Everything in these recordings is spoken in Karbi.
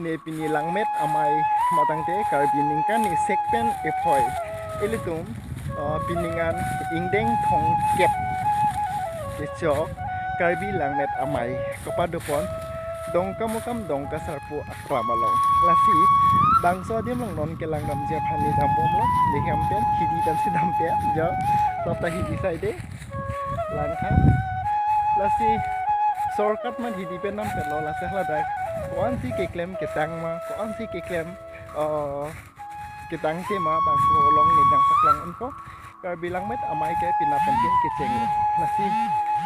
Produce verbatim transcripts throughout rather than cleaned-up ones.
Ne pini Langmet Amei matangte Karbi ningkan ni sekpen ephoi. Ilitum, uh, pining an ingdeng thongkep kechok Karbi Langmet Amei kepadopon Dongkamukam Dongka Sarpo aklam along. Lasi bangso adim along non kelang damji aphan ne dambomlo, ne hem pen hidi pensi dampe jo, sopta hidi saide. Langtha. Lasi sorkar man hidi pen dampetlo, lasi haladak ko-ansi keklem ketang ma, ko-ansi keklem, eh, ketangte ma, bangso along ne nangpaklang unpo. Karbi Langmet Amei ke penap pen kecheng. Lasi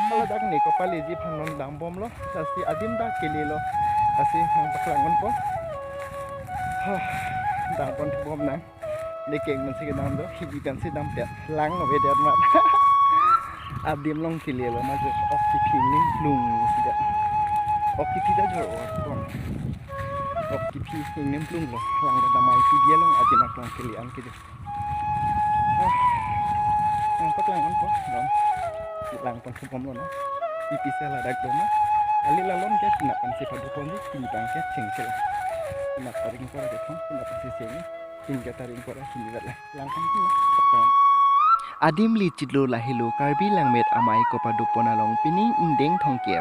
haladak ne kopaleji aphan non dambomlo, lasi adim ta kelelo, lasi nangpaklang unpo. Hah, dangpon thubom nang. Ne keng pensi kedam do, hidi pensi dampet. Lang avedet mat. Adim along kelelo ma jo, ok kipi ning plung si det. Ok kipi ta jor or kong. Ok kipi ning plunglo. Langdam Amei kipi along adim aklong kele an kedo. Ah. Nangpaklang unpo, dam. Langpon thubomlo na. Ipi si haladak do ma. Alil alon ke penap pensi padoponji, pini abang ke chengcheng. Penap tarik ingkoi ra kethom, penap pensi cheng. Tingkat tarik ingkoi ra hini vet la. Langpon thubom. Adim lichitlo, lahelo Karbi Langmet Amei kepadopon along pining ingdeng thongkep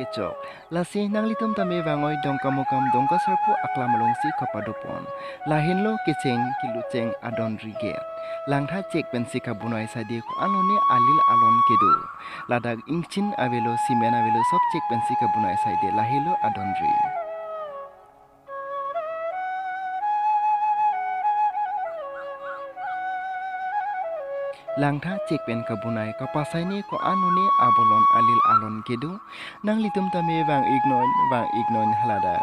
kechok. Lasi nanglitum tame vang-oi Dongkamukam Dongka Sarpo aklam alongsi kepadopon. Lahenlo kecheng kelucheng adon ri gate. Langtha chek pensi kabunai saide ko-an lone alil alon kedo. Ladak ingchin avelo, cement avelo, sop chek pensi kabunai saide, lahelo adon ri. Langtha chek pen kabunai, kapasai ne ko-an lone abolon alil alon kedo, nanglitum tame vang-iknon, vang-iknon haladak.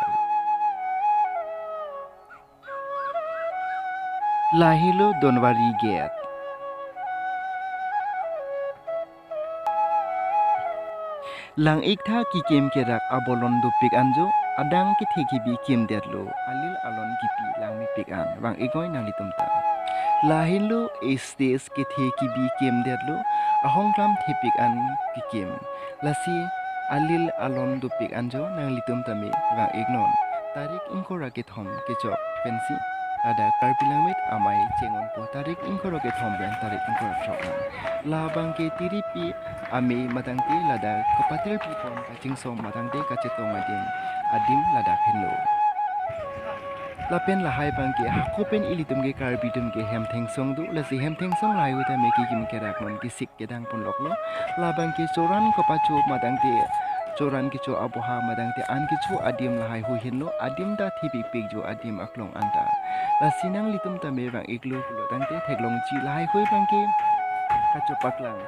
Lahelo Donwari gate. Lang-iktha kekim kerak abolon dopik an jo, adang kethe kebi kimdetlo, alil alon kipi langmepik an, vang-iknoi nanglitum ta. Lahenlo stage kethe kebi kimdetlo, ahongklam thepik an kekim. Lasi alil alon dopik an jo, nanglitum tame vang-iknon. Tarik ingkoi ra kethom kechok pensi ladak Karbi Langmet Amei chengonpo, tarik ingkoi ra kethom pen tarik ingkoi ra throk an. Labang ke tiripi amei matangte ladak kapatelpipon, kachingsom matangte kachetong adim, adim ladak henlo. Lapen lahai abang ke hako pen ilitum ke Karbi atum ke hem thengsong do, lasi hem thengsong lahaihui tame kekim kerak non kesik kedang ponloklo. Labang ke choran kapacho matangte, choran kecho aboha matangte an kecho adim lahaihui henlo, adim ta thepikpik jo adim aklong anta. Lasi nanglitum tame vang-iklo pulo tangte theklongji, lahaihui abang ke kachopaklang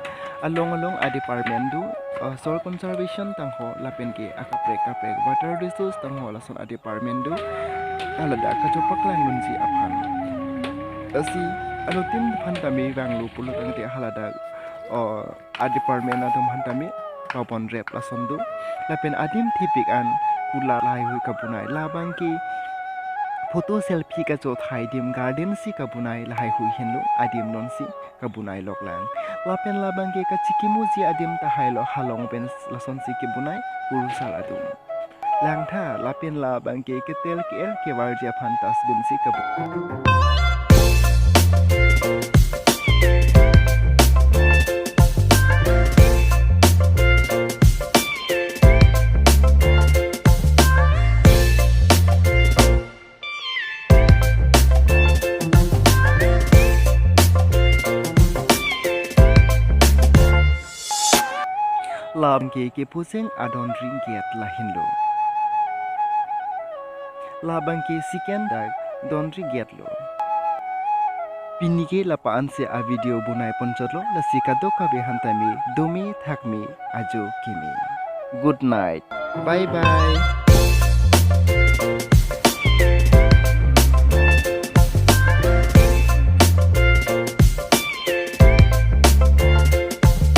along along a-department do, uh, soil conservation tangho lapen ke akaprek kaprek water resource tangho, lason a-department do, haladak kachopaklang dunji aphan. Lasi anuttin aphan tame vanglo pulo tangte haladak, uh, a-department atum aphan tame pabon rep lason do. Lapen adim thepik an kula lahaihui kabunai, labang ke photo selfie kachothai adim garden si kabunai lahaihui henlo, adim nonsi kabunai loklang. Lapen labang ke kachikimoji adim tahailo, halong pen lasonsi kebunai kurusar atum. Langtha lapen labang ke ketel ke-er kevarji aphan dustbin si kabu. Labang ke kepuseng adon ri gate lahenlo. Labang ke second dak don ri gate lo. Pini ke lapu-an si a-video bunai ponchotlo, lasi kadokave aphan tame dome thakme ajo keme. Good night. Bye bye.